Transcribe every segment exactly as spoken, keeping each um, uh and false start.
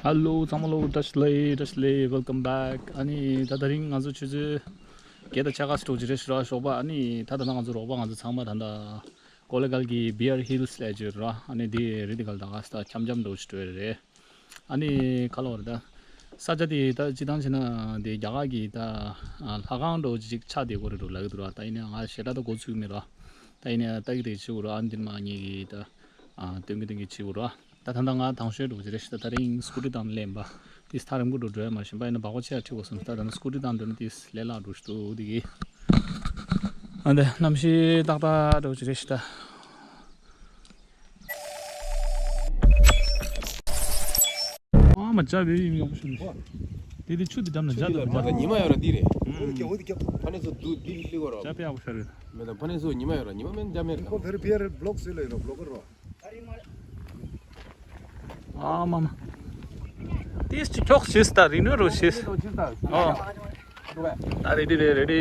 ཧེ་ལོ་ཚང་མ་ལོ། བཀྲ་ཤིས་བདེ་ལེགས། བཀྲ་ཤིས་བདེ་ལེགས། Welcome back. ཨ་ནི་ད་དེ་རིང་ང་ཚོ་ཆུ་ཚོད་བརྒྱད་དང་ཕྱེད་ཀ་ཙམ་འགྲོ་གི་རེད་ཤག་རོགས་པ། ཨ་ནི་ད་ད་ལྟ་ང་ཚོ་རོགས་པ་ང་ཚོ་ཚང་མ་ད་ལྟ་ཀོ་ལེ་གལ་གྱི་Bear Hills་ལ་ཡོད་ར། ཨ་ནི་དེ་རི་དེ་གལ་ད་ག་ས་ད་འཁྱམ་འཁྱམ་འགྲོ་ཅིག་འགྲོ་ཡི་རེད། ཨ་ནི་ཁ་ལོ་རེད་ད། ས་ཆ་དེ་ད་སྤྱི་བཏང་བྱས་ན་དེ་རྒྱ་གར་གྱི་ད་ལྷ་ཁང་འགྲོ་ཅིག་ཆགས་བསྡད་ཀྱི་རེད་འགྲོ་ལབ་ཀྱི་འདུག་ར། ད་ཡིན་ན་ང་ཞེ་དྲག་ད་གོ་ཚུགས་མེད་ར། ད་ཡིན་ན་ལྟ་གི་དེ་བྱེད་དགོས་ར། ཨ་ནི་འདིར་མ་ངེད་ཀྱི་ད་སྟོན་གི་སྟོན་གི་བྱེད་དགོས་ར། ད་ད་ལྟ་ང་དང་ཤོས་འགྲོ་གི་རེད་ཤག་ད་དེ་རིང་སྐུ་ཊི་དང་ལེན་པ། དེ་ཐག་རིང་པོ་འགྲོ་འགྲོ་ཡ་མ་བྱིན་པ་ཡིན་ན་སྦག་སྦག་ཆེ་ཡ་ཁྲིད་དགོས་སོང་། ད་ད་ནི་སྐུ་ཊི་དང་འགྲོ་ན་དེ་ལས་སླ་འགྲོ་ཞིག་འདུག་དེ་གི། ཨ་འདི་གནམ་གཤིས་ཏག་ཏག་འགྲོ་གི་རེད་ཤག་ད། ཨ་མ་ཇ་བེ་ཡིན་ཡོང་ཞུ། དེ་དེ་ཆུ་དེ་འགྲམ་ན་ཇ་དང་ཇ། ཉི་མ་ཡོད་ར་འདི་རེད། ཕ་ནས་ཚོ་འདུག་འདི་ལི་གོ་ར། ཇ་དཔེ་ཡག་པོ་ཤར་རེད། མེད་ད་ཕ་ནས་ཚོ་ཉི་མ་ཡོད་ར། ཉི་མ་མེད་ཇ་མེད་ར། ཁོ་ཕེར་ཕེར་བི་ལོག་སུ་ལ་ཡོད་ར། བི་ལོག་གར་ར། ཨ་མ་མ། ཏིས་ཅི་ཁྱོག་ཤིས་ད་རི་ནུ་རུ་ཤིས། ཨོ། ད་རེ་ཌི་རེ་རེ་ཌི།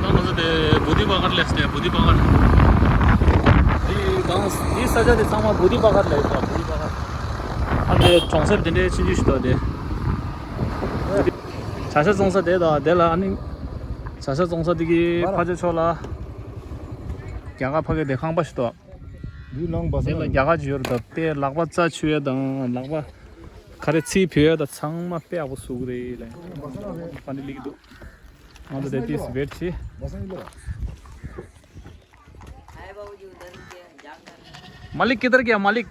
ད་ང་ཚོ་དེ་བུ་དི་བ་གར་སླེབས་ཏེ། བུ་དི་བ་གར། དེ་དང་དེ་ས་ཆ་དེ་ཚང་མ་བུ་དི་བ་གར་ལབ་ཡོད་པ། བུ་དི་བ་གར། ཨ་ནི་གྲོང་གསེབ་དེ་འདྲའི་ཆུང་ཆུང་ཞིག་འདུག་དེ། བྱ་ཤ་བཙོང་ས་དེ་དང་དེ་ལ་ཨ་ནི་བྱ་ཤ་བཙོང་ས་དེ་གི་ཕར་ཕྱོགས་ཕྱོགས་ལ་རྒྱ་གར་ཕ་གི་དེ་ཁང་པ་ཞིག་འདུག་འདི་ནང་བ་ས་དེ་ལ་ན་རྒྱ་གར་གྱི་ཡོད་རེད་ད། དེ་ལག་པ་རྩ་ཆུ་ཡ་དང་ལག་པ་ག་རེ་ཚིག་བུད་ཡ་དང་ཚང་མ་དཔེ་ཡག་པོ་བཟོ་གི་རེད་ལབ། ཕ་ནི་ལིག་འདུག་ང་ཚོ་དེ་དུས་སུ་བེད་ཆི། मालिक किधर गया मालिक?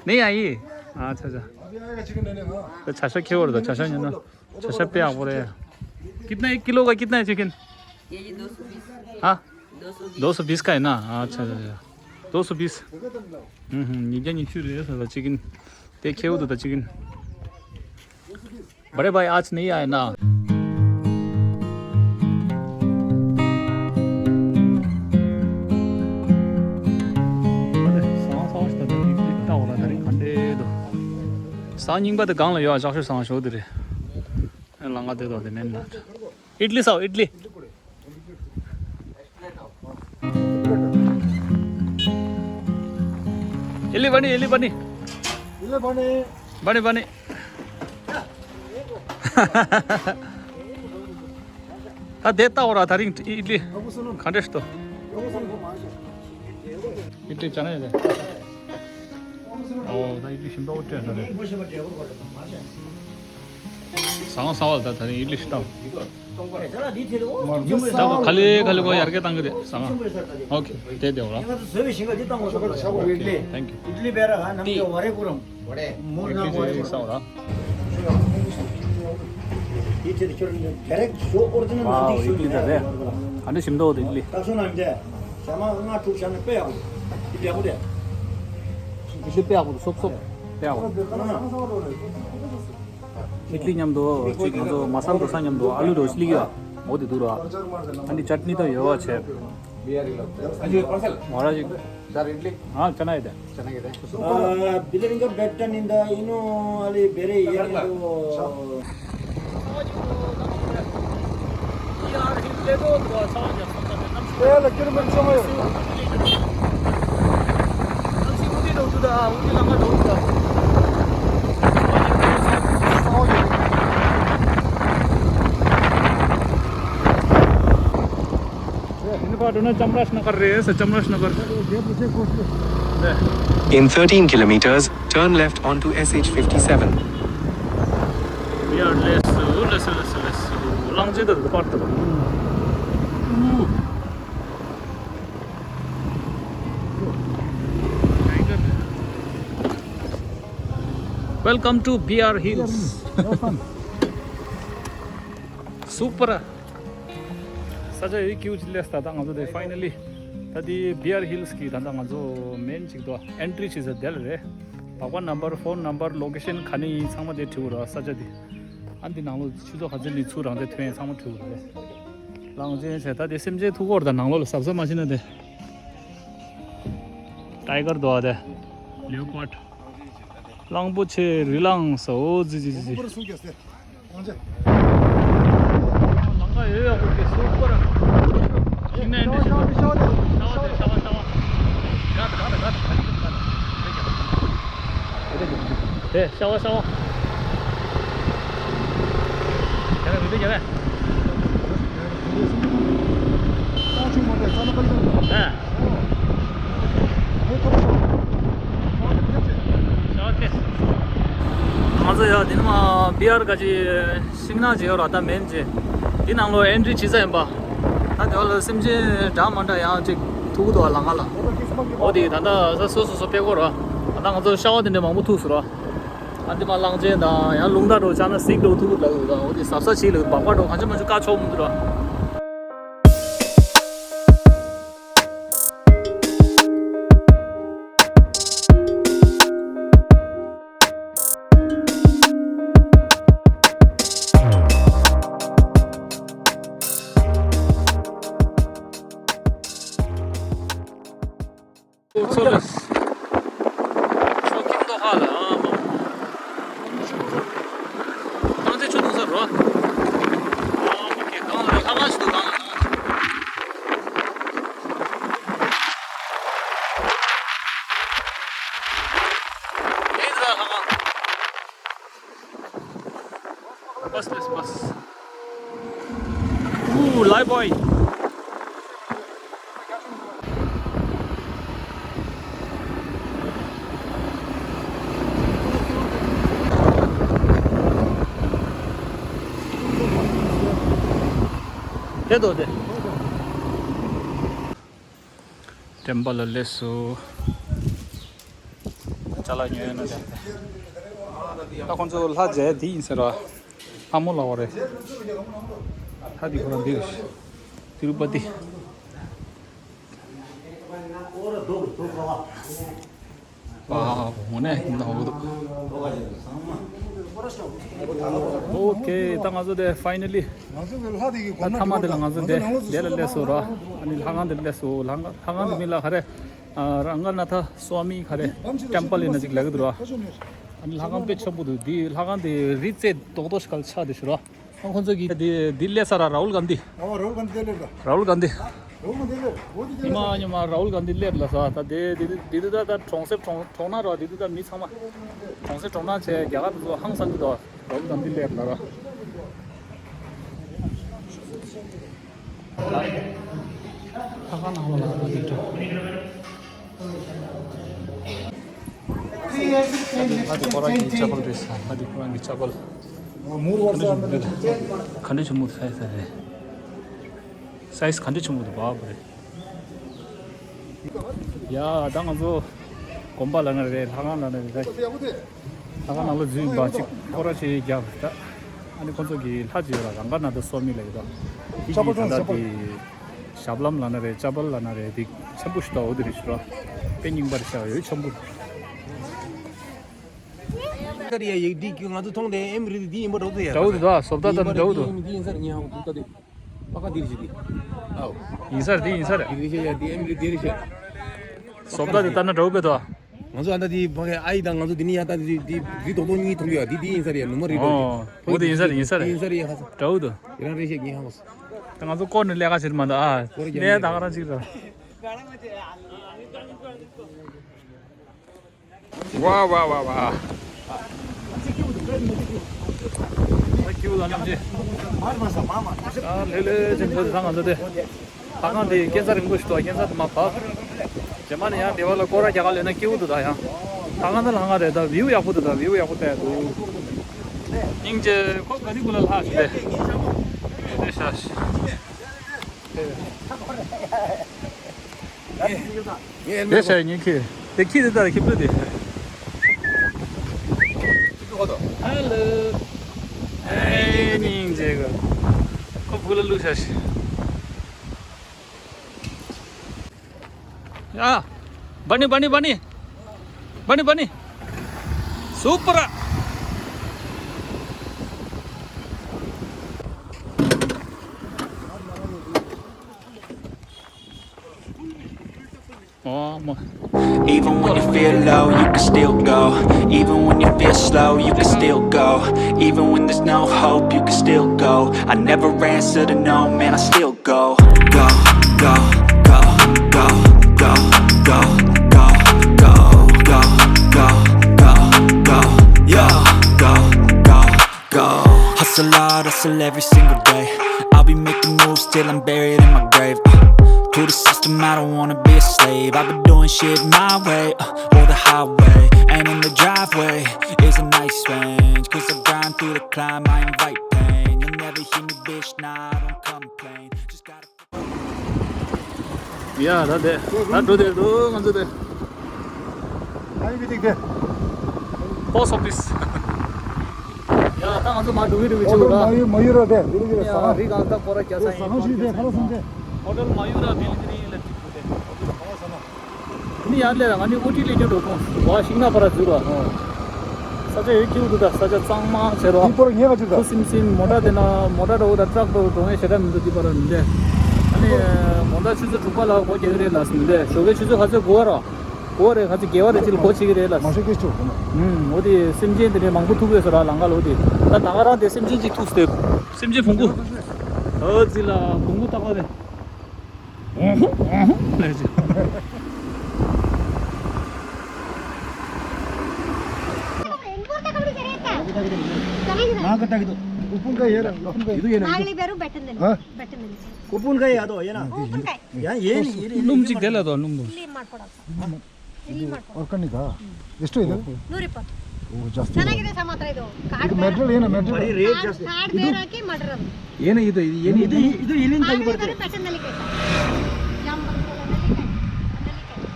नहीं आई। अच्छा अच्छा। तो चाचा क्या हो रहा था? चाचा ने ना, चाचा पे आ रहे हैं। कितना, एक किलो का कितना है चिकन? ये जी दो सौ बीस। हाँ, दो सौ बीस का है ना। अच्छा अच्छा अच्छा। दो सौ बीस। हम्म हम्म। ये क्या नीचे रहे था चिकन? ते क्या होता था चिकन? बड़े भाई आज नहीं आए ना। ཟངས་རྙིང་པ་དེ་སྒང་ལ་ཡོད། ཨ་ཅག་ཤོད་ཟངས་ཤོད་དེ་རེད། ལང་ཀ་དེ་དོ་དེ་མེད་ན། इडली साव इडली। इडली बनी, इडली बनी। इडली बनी। बनी बनी। ད་དེ་ལྟ་བ་ར་ད་རིང་ཨི་ལི་ག་འདྲ་ཞིག་ཏོ། ཨི་ལི་ཅ་ན་ཡ་དེ། ཨོ་ད་ཨི་ལི་ཞིམ་པོ་སྤྲད་ས་རེད། ཟངས་ཟ་བ་ད་ད་རིང་ཨི་ལི་ཞིག་ཏང་། ད་ག་ལེ་ག་ལེ་གོ་ཡར་གེ་ཏང་གི་རེད་ཟངས། ཨོ་ཁེ་དེ་དེ་བ་ར། ཨོ་ཁེ། Thank you. ཏི། ཨི་ལི་ཞིག་ཟ་བ་ར། ཨི་ལི་ད་རེད། ག་འདྲ་ཞིམ་འདུག་དེ་ཨི་ལི། ཨི་ལི་དཔེ་ཡག་པོ་འདུག་སོབ་སོབ་དཔེ་ཡག་པོ་འདུག་ཨི་ལི་མཉམ་དུ་ཅིག་ང་ཚོ་མ་སཱ་ལ་དོ་ས་མཉམ་དུ་ཨ་ལུ་དོ་སི་ལི་ཡ་འོ་དེ་འདུག་ར། ཨ་ནི་ཅཊ་ནི་དང་ཡོད་པ་བྱས། ང་ར་ཅིག हाँ, चना ही था। चना के थे। आ, बिलरिंग का बेटा निंदा इनो वाली बेरे ये तो। ཡིན་པ་འགྲོ་ན་ཅམ་རཱཇ་ནགར་རེད་ཟེར། ཅམ་རཱཇ་ནགར། In thirteen kilometers, turn left onto S H fifty-seven. ཡར་ལེ་སུ་ལེ་སུ་ལེ་སུ་ལེ་སུ། གླང་ཆེན་དང་པར་དང་། Welcome to Bear Hills. Super. ས་ཆ་ཡི་ཀིའུ་ཅི་ལེས་ད་ད་ང་ཚོ་དེ་finally ད་དེ་Bear Hills་གི་ད་ད་ང་ཚོ་མེན་ཅིག་ཏོ་ཨེན་ཊི་རི་ཅིག་ས་དེ་ལ་རེད། བག་པ་ནམ་བར་ཕོན་ནམ་བར་ལོ་ཀེ་ཤན་ག་ནས་ཡིན་ཚང་མ་དེ་བྲིས་འོ་ར། ས་ཆ་དེ་ཨ་འདི་ནང་ལོ་ཆུ་ཚོད་ག་ཚོད་ལི་ཚུར་རང་དེ་ཐོན་ཡིན་ཚང་མ་བྲིས་འོ་ར། གླང་ཆེན་ཟེར་ད་དེ་སེམས་ཅན་ཐུག་གོ་ར། ད་ནང་ལོགས་ལ་གཟབ་གཟབ་མ་བྱས་ན་དེ། ཊའི་གར་འདུག་ཨ་དེ། ལེའོ་པཱཌ། གླང་པོ་ཆེ་རི་གླང་ཟེར། འོ་ཙི་ཙི་ཙི་ཙི། ལམ་ཁ་ཡོད་ཡག་པོ་དེ་སུ་པར། ཤིང་ནགས་འདི་ཤིང་ནགས། ཤ་བ་དེ་ཤ་བ་ཤ་བ། དེ་ཤ་བ་ཤ་བ། རྒྱ་ར་རི་པེ་རྒྱ་ར། ཨ། ཤ་བ་དེ། ང་ཚོ་ཡ་དེ་ནི་མ་བི་ཨར་ག་ཅི་ཤིང་ནགས་ཅིག་ཡོད་ར། ད་མེམ་ཅིག་འདི་ནང་ལོ་ཨེན་ཊི་རི་བྱེད་ས་ཡིན་པ། ད་དེ་བ་ལ་སེམས་ཅན་འདྲ་མ་འདྲ་ཡང་ཅིག་ཐུག་གི་འདུག་ཨ། ལམ་ཁ་ལ། འོ་དེ་ད་ད་ས་སོ་སོ་སོ་སྤེལ་གོ་ར། ད་ང་ཚོ་ཤ་བ་དེ་འདྲ་མང་པོ་ཐུག་སོང་ར། ཨ་འདི་མ་གླང་ཆེན་དང་ཡང་རླུང་རྟ་འགྲོ་ཆགས་ན་གཟིག་འགྲོ་ཐུག་ལ་ཡོད་ད། འོ་དེ་གཟབ་གཟབ་བྱེད་ལ་སྦག་སྦག་འགྲོ་གང་ཅི་མ་ཅི་བཀག་ཆོག་མི་འདུག་ར། ཚོ་ལ། སོ་ཁྱིམ་དོ་ཧ་ལ་ཨ་མ། གང་ཚེ་ཆུ་འཐུང་ས་རོ། ཨ་མ་ཁེ་གང་ལ་ལྷ་ཁང་ཞིག་འདུག་གང་ལ་ལྷ་ཁང་། ཨེ་ར་ལྷ་ཁང་། Bus, bus, bus. Ooh, live boy. དེ་དོ་དེ། ཊེམ་པལ་ལ་སླེབས་སོང་། ཅ་ལག་ཉོས་ཡོད་ན་དེ། ད་ཁོང་ཚོ་ལྷ་མཇལ་དེ་ཡིན་ཟེར་བ། ལྷ་མོ་ལ་བ་རེད། ལྷ་དེ་ཁོ་རང་འདི་རེད། ཏི་རུ་པ་ཏི། ཨ་དངོས་གནས་ཡིན་ན་འོ་འདུག་ཨོ་ཁེ། ད་ང་ཚོ་དེ་ཕའི་ནལ་ལི། ང་ཚོ་གི་ལྷ་དེ་གི་ད་གོམ་ན་མཐའ་མ་དེ་ལ་ང་ཚོ་དེ་དེ་ལ་སླེབས་སོང་ར། ཨ་ནི་ལྷ་ཁང་དེ་ལ་སླེབས་སོང་། ལྷ་ཁང་ལྷ་ཁང་དེ་མིང་ལ་ག་རེ། ཨ་རང་ག་ན་ཐ་སྭ་མི་ག་རེ། ཊེམ་པལ་ཡིན་ན་ཅིག་ལབ་ཀྱི་འདུག་ར། ཨ་ནི་ལྷ་ཁང་དཔེ་ཆེན་པོ་འདུག་འདི་ལྷ་ཁང་དེ་རི་རྩེ་རྡོག་རྡོག་ཞིག་ག་ལ་ཆགས་བསྡད་ཤག་ར། ཨ་ཁོང་ཚོ་གིས་དེ་དེ་སླེབས་ས་ར། རཱ་ཧུལ་གྷན་དྷི། ཨོ་རཱ་ཧུལ་གྷན་དྷི་སླེབས་ར། རཱ་ཧུལ་གྷན་དྷི། རཱ་ཧུལ་གྷན་དྷི་སླེབས། འོ་དེ་ཉི་མ་ཉི་མ་རཱ་ཧུལ་གྷན་དྷི་སླེབས་ལ་ས། ད་དེ་དེ་དེ་དུས་ད་ད་གྲོང་གསེབ་གྲོང་གྲོང་ནང་ར། དེ་དུས་ད་མི་ཚང་མ་གྲོང་གསེབ་གྲོང་ནང་བྱས་རྒྱ་གར་དུ་ཚོ་ཧང་སང་གི་འདུག་རཱ་ཧུལ་གྷན་དྷི་སླེབས་ལ་ར། ལྷ་ཁང་ནང་ལ་ལ་ར་དེ་འདྲ། ང་དེ་ཁོ་རང་གི་ཅ་པལ་རེད་ས། ང་དེ་ཁོ་རང་གི་ཅ་པལ། ག་འདྲ་ཆུང་མོ་རེད། ག་འདྲ་ཆུང་མོ་རེད། སའི་ཛི་ག་འདྲ་ཆུང་མོ་འདུག་བ་བ་རེད། ཡ། ད་ང་ཚོ་དགོན་པ་ལབ་ན་རེད། ལྷ་ཁང་ལབ་ན་རེད། ད་ལྷ་ཁང་ནང་ལ་འཛུལ་ཡིན་པ་གཅིག་ཁོ་ར་ཆེ་རྒྱབ་ད། ཨ་ནི་ཁོ་ཚོ་གི་ལྷ་ཅིག་ཡོད་ར། རང་ག་ན་ད་སྭ་མི་ལབ་ཡོད་ད། དེ་གི་ད་ལྟ་དེ་ཞབས་ལྷམ་ལབ་ན་རེད། ཅ་པལ་ལབ་ན་རེད། དེ་ཆེན་པོ་ཞིག་ད། འོ་དེ་རེད་ཤག་ར། དཔེ་རྙིང་པ་རེད་ཤག་ཡོད་ཆེན་པོ། ད་རེད་ཡ། ཡིག་འདི་ང་ཚོ་མཐོང་དེ་ཨེམ་རི་འདི་ཡིན་པ་འགྲོ་ཚོད་ཡ། འདྲ་བོ་འདུག་ད། བཟོ་ལྟ་དང་འདྲ་བོ་འདུག་འདི་ཡིན་ས་རེད། ངས་ཧ་གོ་ད་དེ། པ་ཀ་འདི་རེད་ཤག་འདི། ཨའོ། ཡིན་ས་རེད། འདི་ཡིན་ས་རེད། འདི་རེད་ཤག་ཡ། འདི་ཨེམ་རི་འདི་རེད་ཤག་བཟོ་ལྟ་དེ་ལྟ་ན་འདྲ་བོ་དཔེ་འདུག་ང་ཚོ་ཨ་ད་དེ་ཕ་གི་ཨ་ཡི་དང་ང་ཚོ་འདི་ནི་ཡ་ད་དེ་དེ་རི་རྡོག་རྡོག་གཉིས་མཐོང་གི་ཡ། འདི་འདི་ཡིན་ས་རེད་ཡ། ནུ་མ་རི་རྡོག་འོ། འོ་དེ་ཡིན་ས་རེད། ཡིན་ས་རེད། ཡིན་ས་རེད་ཡ། ཧ་ས་འདྲ་བོ་འདུག་དེ་རང་རེད་ཤག་ངས་ཧ་གོ་སོང་། ད་ང་ཚོ་སྐོར་ནས་ལས་ཀ་བྱེད་མ་འདུག་ཨ། སྐོར་རྒྱག་ལས་ད་ག་རང་ཅིག་རེད། ཝ་ཝ་ཝ་ཝ། ཨ་ལེ་ལེ་ཅན་ཚོ་དེ་ཚང་ང་ཚོ་དེ། ལྷ་ཁང་དེ་སྐས་འཛེག་རིང་པོ་ཞིག་འདུག་སྐས་འཛེག་དེ་མར་བབས། རྗེས་མ་ནས་ཡང་སྡེ་བ་ལ་སྐོར་ར་རྒྱག་ག་སླེབས་ན་སྐྱིད་པོ་འདུག་ད་ཡང་ལྷ་ཁང་ནི་ལྷ་ཁང་རེད། ད་བིའུ་ཡག་པོ་འདུག་ད་བིའུ་ཡག་པོ་བལྟས་འདུག་སྙིང་རྗེ། ཁོ་ག་དེ་གུ་ལ་ལྷག་ཞིག་རེད། དེ་ཤ་ཤི། ངས་ངས་དེ་བྱས་ངས་ཁྱི་དེ་ཁྱི་དེ་ལྟར་ཁྱི་ཕྲུག་དེ། ཧེ་ལོ། ཨེ་སྙིང་རྗེ་གི། ཁོ་བུ་ལ་བླུགས་ཤག་ཤི། ཡ། བ་ནི་བ་ནི་བ་ནི། བ་ནི་བ་ནི། སུ་པར། Even when you feel low, you can still go. Even when you feel slow, you can still go. Even when there's no hope, you can still go. I never answer to no, man, I still go. Go, go, go, go, go, go, go, go, go, go, go, go, yeah, go, go, go. Hustle hard, hustle every single day. I'll be making moves till I'm buried in my grave. Uh, to the system, I don't wanna be a slave. I've been doing shit my way, uh, or the highway. And in the driveway is a nice range. Cause I grind through the climb, I invite pain. You'll never hear me, bitch, nah, I don't complain. Just gotta ཡ་ད་དེ་ད་འགྲོ་དེ་འདུག་ང་ཚོ་དེ། ཨ་ཡི་བི་ཏིག་དེ། པོ་སི་ཊི་ཨོ་ཕི་སི། ཡ་ད་ང་ཚོ་མ་འགྲོ་གི་འགྲོ་གི་ཨོ་ཊེལ་ཆུ་ལ། མ་ཡུ་མ་ཡུ་ར་དེ་འདི་རུ་གི་ས་ཡ་རི་གང་ད་ཁོ་ར་རྒྱ་ས་ས་ཡིན་ནང་ཞིག་དེ་ཁ་ལ་སོང་དེ། ཧོ་ཊེལ་མ་ཡུ་ར་བིལ་གི་རི་ལ་ཅིག་འགྲོ་དེ། ནི་ཡར་ལས་ལ་ང་ནི་ཨུ་ཏི་ལས་ཀྱི་འགྲོ་ཐོང་། བ་ཤིང་ནགས་པ་ར་འཛུལ་བ། ས་ཆ་ཡོད་ཀྱི་འདུག་ད་ས་ཆ་གཙང་མ་ཟེར་རོ། འདི་པོར་ཉེ་ག་ཅིག་ད། ཁུ་སིམ་སིམ་མོ་ཊ་དེ་ན་མོ་ཊ་འགྲོ་ད་ཊ་རག་འགྲོ་འགྲོ་ངེས་ཞེ་དྲག་མི་འདུག་འདི་པར་མི་འདས། ཨ་ནི་མོ་ཊ་ཆུ་ཚོད་དྲུག་པ་ལ་སྒོ་རྒྱག་གི་རེད་ལ་མི་འདས། ཞོགས་ཀའི་ཆུ་ཚོད་ག་ཚོད་དགུ་པ་ར། དགུ་པ་རེད་ག་ཚོད་བརྒྱད་པ་རེད་ཅིག་ལ་སྒོ་ཕྱེ་གི་རེད་ལ། མ་ཤོག་ཀེ་ཆུ། ཧུམ་འོ་དེ་སེམས་ཅན་དེ་འདྲའི་མང་པོ་ཐུག་ཡོད་ས་ར་ལང་ཀ་ལོ་དེ། ད་ད་ག་རང་དེ་སེམས་ཅན་ཅིག་ཐུག་སྟེ། སེམས་ཅན་བོང་གུ། ཨ་ཙི་ལ་བོང་གུ་ཏག་ཏག་རེད། ལས་ཅི། हाँ, कटा के दो। ऊपर का ये रहा, ऊपर का। ये तो ये ना। नागले बेरू बटन देने। हाँ? बटन देने। ऊपर का ये आ दो, ये ना। ऊपर का। या, ये नहीं, ये नहीं, ये नहीं, नुम ये चिक मत देला दो, नुम दो। ले मार पड़ा। ले मार पड़ा। और करने का? ಎಷ್ಟು ಇದು? ನೂರು ರೂಪಾಯಿ. ಓ, ಜಾಸ್ತಿ. ಚೆನ್ನಾಗಿದೆ ಸಮ ಹತ್ರ ಇದು. ಇದು ಮೆಟೀರಿಯಲ್ ಏನು ಮೆಟೀರಿಯಲ್? ಬರೀ ರೇಟ್ ಜಾಸ್ತಿ. ಕಾರ್ಡ್ ಬೇರೆ ಹಾಕಿ ಮಾಡಿರೋದು. ಏನು ಇದು? ಇದು ಏನು ಇದು? ಇದು, ಇದು ಇಲ್ಲಿಂದ ತೆಗಿ ಬರುತ್ತೆ.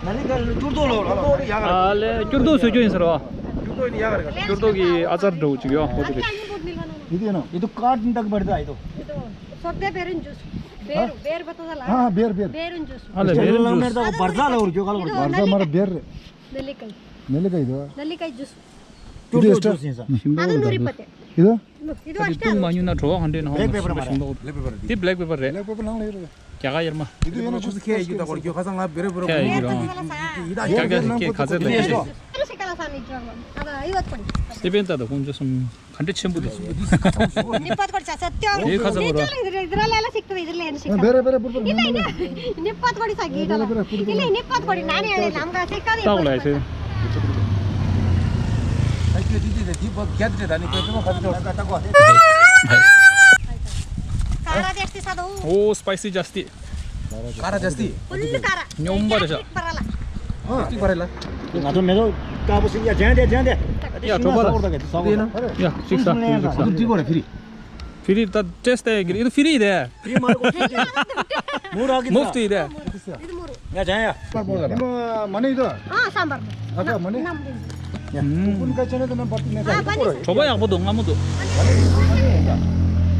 ನಲಿಕಲ್ ಚುರ್ದೋಲು. ಅಲ್ಲೇ ಚುರ್ದೋ ಸುಜು ಇನ್ಸರು. ಚುರ್ದೋ ಇನ್ ಯಾವಾಗ? ಚುರ್ದೋಗಿ ಆಚಾರ ಡ್ರೌ ಚಿಗ್ಯೋ ಹೋಗ್ರಿ. ಇದು ಏನು? ಇದು ಕಾರ್ಡ್ ಇಂದಾಗ ಬಡ್ದ ಇದು. ಇದು ಸೊಪ್ಪೆ ಬೇರಿನ ಜ್ಯೂಸ್. ಬೇರು, ಬೇರು ಬರ್ತದಲ್ಲ? ಹಾ, ಬೇರು, ಬೇರು. ಬೇರಿನ ಜ್ಯೂಸ್. ಅಲ್ಲ, ಬೇರಿನ ಜ್ಯೂಸ್. ಬರ್ಜಾಲ ಅವ್ರು ಜೋಗಾಲ. ಬರ್ಜಾ ಮರ ಬೇರ್ರಿ. ನೆಲ್ಲಿಕಾಯಿ. ನೆಲ್ಲಿಕಾಯಿ ಇದು? ನೆಲ್ಲಿಕಾಯಿ ಜ್ಯೂಸ್. ಇದು ಎಷ್ಟು? ಅದು ನೂರ ಇಪ್ಪತ್ತು. ಇದು? ಇದು ಅಷ್ಟೇ. 좀 많이 나 저거 한 대는 하고. ಬ್ಲ್ಯಾಕ್ ಪೆಪ್ಪರ್ ಮಾರ. 이 블랙 페퍼 래. ಬ್ಲ್ಯಾಕ್ ಪೆಪ್ಪರ್ ನಂಗೆ ಇರೋದು. क्या यार मा. ಇದು ಏನು ಜ್ಯೂಸ್? ಕೇಕ್ ಇದು ತಗೊಳ್ಳಿ. ಕೇಕ್ ಹಸಂಗ ಬೇರೆ ಬೇರೆ. ಕೇಕ್ ಇದು. ಇದು ಕೇಕ್ ಹಸಂಗ. ಅದು ಐವತ್ತು ಕೊಡಿ. ಸ್ಟಿಪೆಂಡ್ ಅದು ಕೊಂಚ ಸಮ. 간대 첨부도. ನಿಪ್ಪತ್ತು ಕೊಡಿ ಸರ್. ಸತ್ಯ. ಏ, 가서 ಇದರಲ್ಲೆಲ್ಲ ಸಿಗ್ತದೆ, ಇದರಲ್ಲೇ ಏನು ಸಿಗ್ತದೆ? ಬೇರೆ ಬೇರೆ ಬಿಡ್ಬಿಡು. ಇಲ್ಲ, ಇಲ್ಲ. ನಿಪ್ಪತ್ತು ಕೊಡಿ ಸರ್, ಗೀಟಲ್ಲ. ಬೇರೆ ಬೇರೆ ಬಿಡ್ಬಿಡು. ಇಲ್ಲ, ನಿಪ್ಪತ್ತು ಕೊಡಿ, ನಾನೇ ಹೇಳಿಲ್ಲ, ನಮ್ಗೆ ಸಿಗ್ತದೆ. ತಗೊಳ್ಳಿ ಆಯ್ತು. ಖಾರ ಜಾಸ್ತಿ ಸಾದು. ಓ, ಸ್ಪೈಸಿ ಜಾಸ್ತಿ. ಖಾರ ಜಾಸ್ತಿ. ಫುಲ್ ಖಾರ. 뇽 ಬರಸ. ಜಾಸ್ತಿ ಬರಲ್ಲ. ಜಾಸ್ತಿ ಬರಲ್ಲ. ಅದು ಮೇದು ಕಾಬು ಸಿಂಗ ಜಂದೆ ಜಂದೆ. 야, 줘봐라. 야, 식사. 식사. 이거 이거래, 프리. 프리 다 테스트 해. 이거 프리 돼. 프리 말고 프리. 뭐라기? 야, 자야. ನಿಮ್ಮ ಮನೆ ಇದು? ಹಾ, ಸಾಂಬಾರ್. ಅಕ್ಕ ಮನೆ? ನಮ್ದು. ಉಪ್ಪಿನಕಾಯಿ ಚೆನ್ನಾಗಿದೆ, ನಮ್ಮ ಬರ್ತೀನಿ. ಹಾ, ಬನ್ನಿ. 저거 ಯಾ보도 아무도.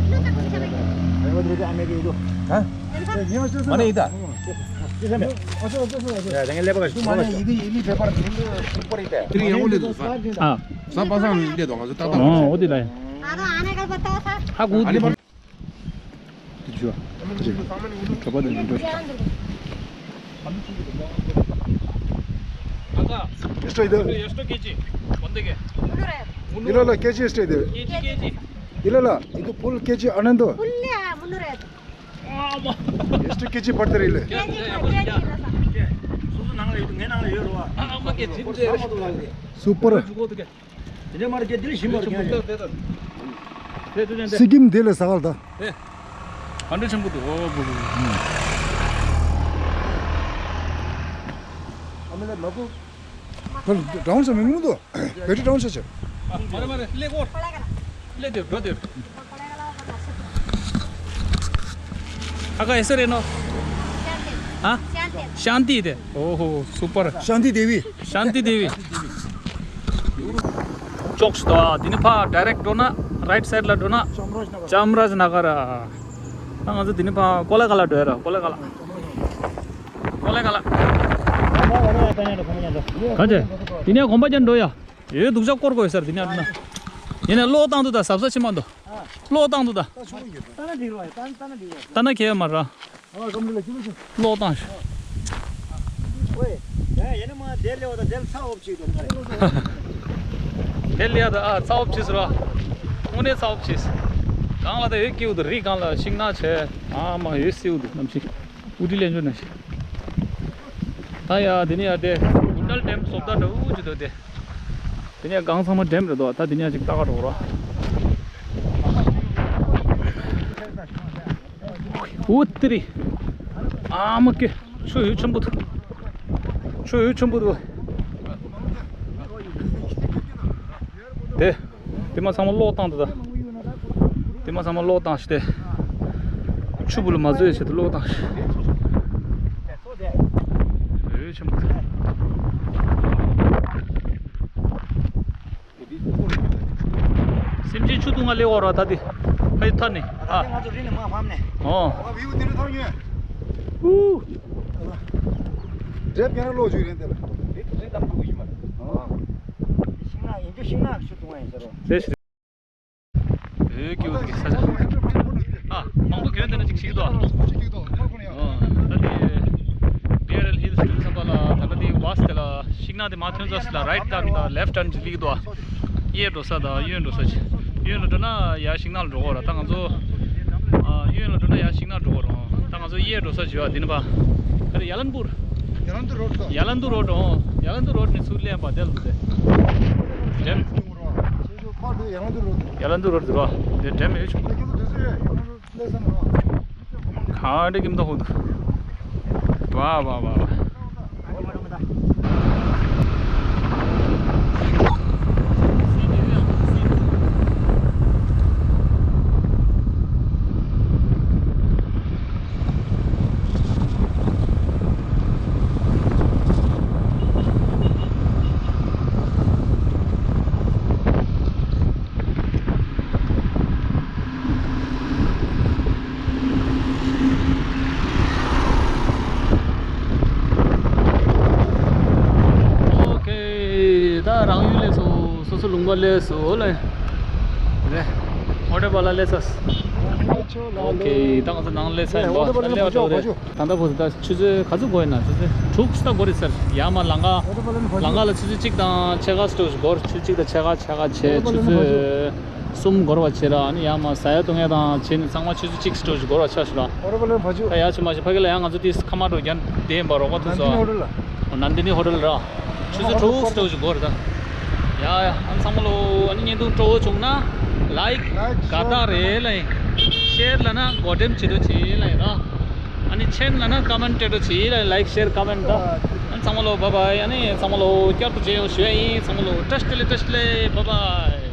ಇನ್ನೊಂದು ತಗೊಳ್ಳಿ, ಚೆನ್ನಾಗಿದೆ. ಐವತ್ತು ರೂಪಾಯಿ ಆಮೇಲೆ ಇದು. ಹಾ? ಎಂತ? ಮನೆ ಇದಾ? ಇದು ಇಲ್ಲಿ ಪೇಪರ್ ಸೂಪರ್ ಇದೆ. ಹಾ. 어, 어디다. ಅದು ಆನೆಗಳು ಬರ್ತಾವ ಸರ್. 하고 어디? ಎಷ್ಟು? ಎಷ್ಟು ಇದು? ಎಷ್ಟು ಕೆಜಿ? ಒಂದಿಗೆ? ಇಲ್ಲ, ಇಲ್ಲ, ಕೆಜಿ ಎಷ್ಟು ಇದೆ? KG, KG. ಇಲ್ಲ, ಇಲ್ಲ, ಇದು ಫುಲ್ ಕೆಜಿ ಹನ್ನೊಂದು. ಫುಲ್ ಮುನ್ನೂರೈವತ್ತು. ಎಷ್ಟು ಕೆಜಿ ಬರ್ತಾರೆ ಇಲ್ಲಿ? ಕೆಜಿ ಇಲ್ಲ, ಕೆಜಿ ಇಲ್ಲ ಸರ್. ಸೂಪರ್. ಸಿಕ್ಕಿಂ ದೇಲ ಸವಾಲ್ದ. ಹಂಡ್ರೆಡ್ ಶಂಭುದು. ಓ, ಬೋದು. ಆಮೇಲೆ ಮಗು ಡೌನ್ ಸಹ ಮೆಂಗುದು. ಬೆಟ್ಟ ಡೌನ್ ಸಹ. ಮರೆ ಮರೆ. ಇಲ್ಲೇ ಓಡ್. ಇಲ್ಲೇ ದೇವ್, ಬ್ರೋ ದೇವ್. ಅಕ್ಕ ಹೆಸರೇನು? ಹಾ? ಶಾಂತಿ. ಶಾಂತಿ ಇದೆ. ಓಹೋ, ಸೂಪರ್. ಶಾಂತಿ ದೇವಿ. ಶಾಂತಿ ದೇವಿ. ཅོག་ཤི་དོ། དེ་ནི་ཕ་ཌའི་རེག་འགྲོ་ན་རའིཊ་སའིཌ་ལ་འགྲོ་ན་ཅམ་རཱཇ་ནགར། ད་ང་ཚོ་དེ་ནི་ཕ་ཀོ་ལེ་ག་ལ་འགྲོ་ཡ་ར། ཀོ་ལེ་ག་ལ། ཀོ་ལེ་ག་ལ། ག་ཅེ། དེ་ནས་གོམ་པ་ཅན་འགྲོ་ཡ། ཡོད་དུག་ཅག་སྐོར་དགོས་ཡོད་སར་དེ་ནས་འགྲོ་ན། ཡིན་ནས་གློག་བཏང་དུ་ད་ཟབ་ས་ཆི་མ་འདུག་གློག་བཏང་དུ་ད། ད་ན་འགྲིག་རོགས་ཡ། ད་ན་ད་ན་འགྲིག་རོགས་ཡ། ད་ན་ཁེ་མ་ར། གློག་བཏང་ཤོག་ཝེ། ཡ་ཡ་ནི་མ་དེ་ལེ་བ་ད་དེ་ལ་ཚ་འོབ་ཅིག་དོན་ཁ་རེ། དེ་ལེ་ཡ་ད་ཨ་ཚ་འོབ་ཅིག་ཟེར་བ། དངོས་གནས་ཚ་འོབ་ཅིག། གང་ལ་ད་ཡོད་ཀྱི་འུ་ད་རི་གང་ལ་ཤིང་ནགས་བྱས་ཨ་མ་ཡོད་སྲིད་འུ་ད་ནམ་ཞིག་འུ་དྲི་ལེན་ཆོག་ནམ་ཞིག་ད་ཡ་དེ་ནི་ཡ་དེ་གུན་ཏལ་ཌེམ་བཟོ་ལྟ་འདྲ་འུ་ཅིག་འདུག་དེ། དེ་ནས་སྒང་ཚང་མ་ཌེམ་རེད་དོ། ད་དེ་ནས་ཅིག་ལྟ་ག་འགྲོ་རོགས། ཨུ་ཏི་རི། ཨ་མ་ཀེ། ཆུ་ཡོད་ཆེན་པོ་འདུག་ཆུ་ཡོད་ཆེན་པོ་འདུག་དེ། དེ་མ་ཚང་མ་གློག་བཏང་འདུག་ད། དེ་མ་ཚང་མ་གློག་བཏང་ཞིག་དེ། ཆུ་བུ་ལ་མ་བཟོས་ཆེད་དུ་གློག་བཏང་ཞིག་ཡོད་ཆེན་པོ་འདུག་སེམས་ཅན་ཆུ་འཐུང་ང་སླེབས་འོ་ར་ད་དེ། ཕ་ཡི་ཐར་ནས་ཨ། ང་ཚོ་རི་ནས་མ་ཕམ་ནས། ཨོ། ཨ་བིའུ་དེ་རུ་ཐོར་ཉོས། ཧུ། འདྲེ་བརྒྱ་ནང་ལོག་བཅུག་རེད་འདི་ལ། རི་དུ་རི་དམ་ཕྲུ་གུ་ཡིན་མ་རེད། ཤིང་ནགས་ཡིན་རྒྱུ་ཤིང་ནགས་ཆུ་འཐུང་བ་ཡིན་ཟེར་རོ། ལས་ཤིག་བོད་ཀྱི་འུ་ཐུག་གི་ས་ཆ། ཨ། མང་པོ་གྱོན་དེ་ན་ཅིག་ཞིག་འདུག་ཨ། ཨོ། ད་དེ་བི་ཨར་ཨེལ་ཧིལ་སི་དེ་ཚང་པ་ལ་ད་ལྟ་དེ་བ་སི་དེ་ལ་ཤིང་ནགས་དེ་མ་ཐོན་ཚར་སི་ལ་རའིཊ་ཊརན་དང་ལེཕ་ཊརན་ཅིག་སླེབས་འདུག་ཨ། གཡས་འགྲོ་ས་དང་གཡོན་འགྲོ་ས་ཅིག་གཡོན་ལ་འགྲོ་ན་ཡར་ཤིང་ནགས་ལ་འགྲོ་དགོས་ར། ད་ང་ཚོ། ཨ། གཡོན་ལ་འགྲོ་ན་ཡར་ཤིང་ནགས་འགྲོ་དགོས་ར། ད་ང་ཚོ་གཡས་འགྲོ་ས་ཅིག་ཡོད་ཨ། དེ་ནི་པ། ད་རེ་ཡ་ལན་པུར། ཡ་ལན་དུ་རོ་ཌི། ཡ་ལན་དུ་རོ་ཌི་འོ། ཡ་ལན་དུ་རོ་ཌི་ནས་ཚུར་སླེབས་པ་དེ་ལ་དེ། ཌེམ། ཁ་ལུ་ཡ་ལན་དུ་རོ་ཌི། ཡ་ལན་དུ་རོ་ཌི་རོ། དེ་ཌེམ་ཡོད་ཆུང་། ད་ཁྱེད་ཚོ་དུས་ཚོད་ཡོད། ཡ་ལན་དུ་སླེབས་སམ་རོ། ག་འདྲ་གིམ་ད་ཧོ་དུ། ཝ་ཝ་ཝ་ཝ། ཨོ་ཁེ། ད་རང་ཡུལ་སླེབས་སོང་། སོ་སོ་ལུང་པ་སླེབས་སོང་ལེ། རེད། ཧོ་ཊེལ་པ་ལ་སླེབས་ས། ཨོ་ཁེ། ད་ང་ཚོ་ནང་སླེབས་ས་ཡིན་པ། ད་སླེབས་འགྲོ་རེད། ད་ལྟ་བུ་ད་ཆུ་ཚོད་ག་ཚོད་འགོར་ཡིན་ན། ཆུ་ཚོད་དྲུག་ཙམ་འགོར་རེད་ཟེར། ཡར་མར་ལམ་ཁ། ལམ་ཁ་ལ་ཆུ་ཚོད་གཅིག་དང་ཕྱེད་ཀ་ཙམ་འགོར། ཆུ་ཚོད་གཅིག་དང་ཕྱེད་ཀ་ཕྱེད་ཀ་བྱས་ཆུ་ཚོད་གསུམ་འགོར་བ་བྱས་ར། ཨ་ནི་ཡར་མར་ཟ་ཡ་བཏུང་ཡ་དང་བྱས་ནས་ཚང་མ་ཆུ་ཚོད་གཅིག་ཙམ་འགོར་བ་ཆགས་སོང་ར། ད་ཡར་ཕྱིན་མ་ཕྱིན་ཕ་གི་ལ་ཡང་ང་ཚོ་དེ་ཁ་མ་འགྲོ་རྒྱ་བསྡད་ཡིན་པ་རོགས་པ་ཐུག་སོང་། ནན་དི་ནི་ཧོ་ཊེལ་ར། ཆུ་ཚོད་དྲུག་ཙམ་འགོར་རེད་ད། ཡ་ཡ། ཨ་ནི་ཚང་མ་ལོ་ཨ་ནི་བརྙན་ཐུང་སྤྲོ་བོ་བྱུང་ན་ལའིཀ་ག་ད་རེད་ལ་ཡིན། ཤེར་ལ་ན་གོ་འགྲེམ་བྱེད་རོགས་བྱེད་ལ་ཡིན་ར། ཨ་ནི་མཆན་ལ་ན་ཀ་མེན་སྤྲད་རོགས་བྱེད་ལ་ཡིན། ལའིཀ་ཤེར་ཀ་མེན་ད། ཨ་ནི་ཚང་མ་ལོ་བྷའི་བྷའི། ཨ་ནི་ཚང་མ་ལོ་བསྐྱར་དུ་མཇལ་ཡོང་ཞུ་ཡ་ཡིན། ཚང་མ་ལོ་བཀྲ་ཤིས་བདེ་ལེགས། བཀྲ་ཤིས་བདེ་ལེགས། བྷའི་བྷའི།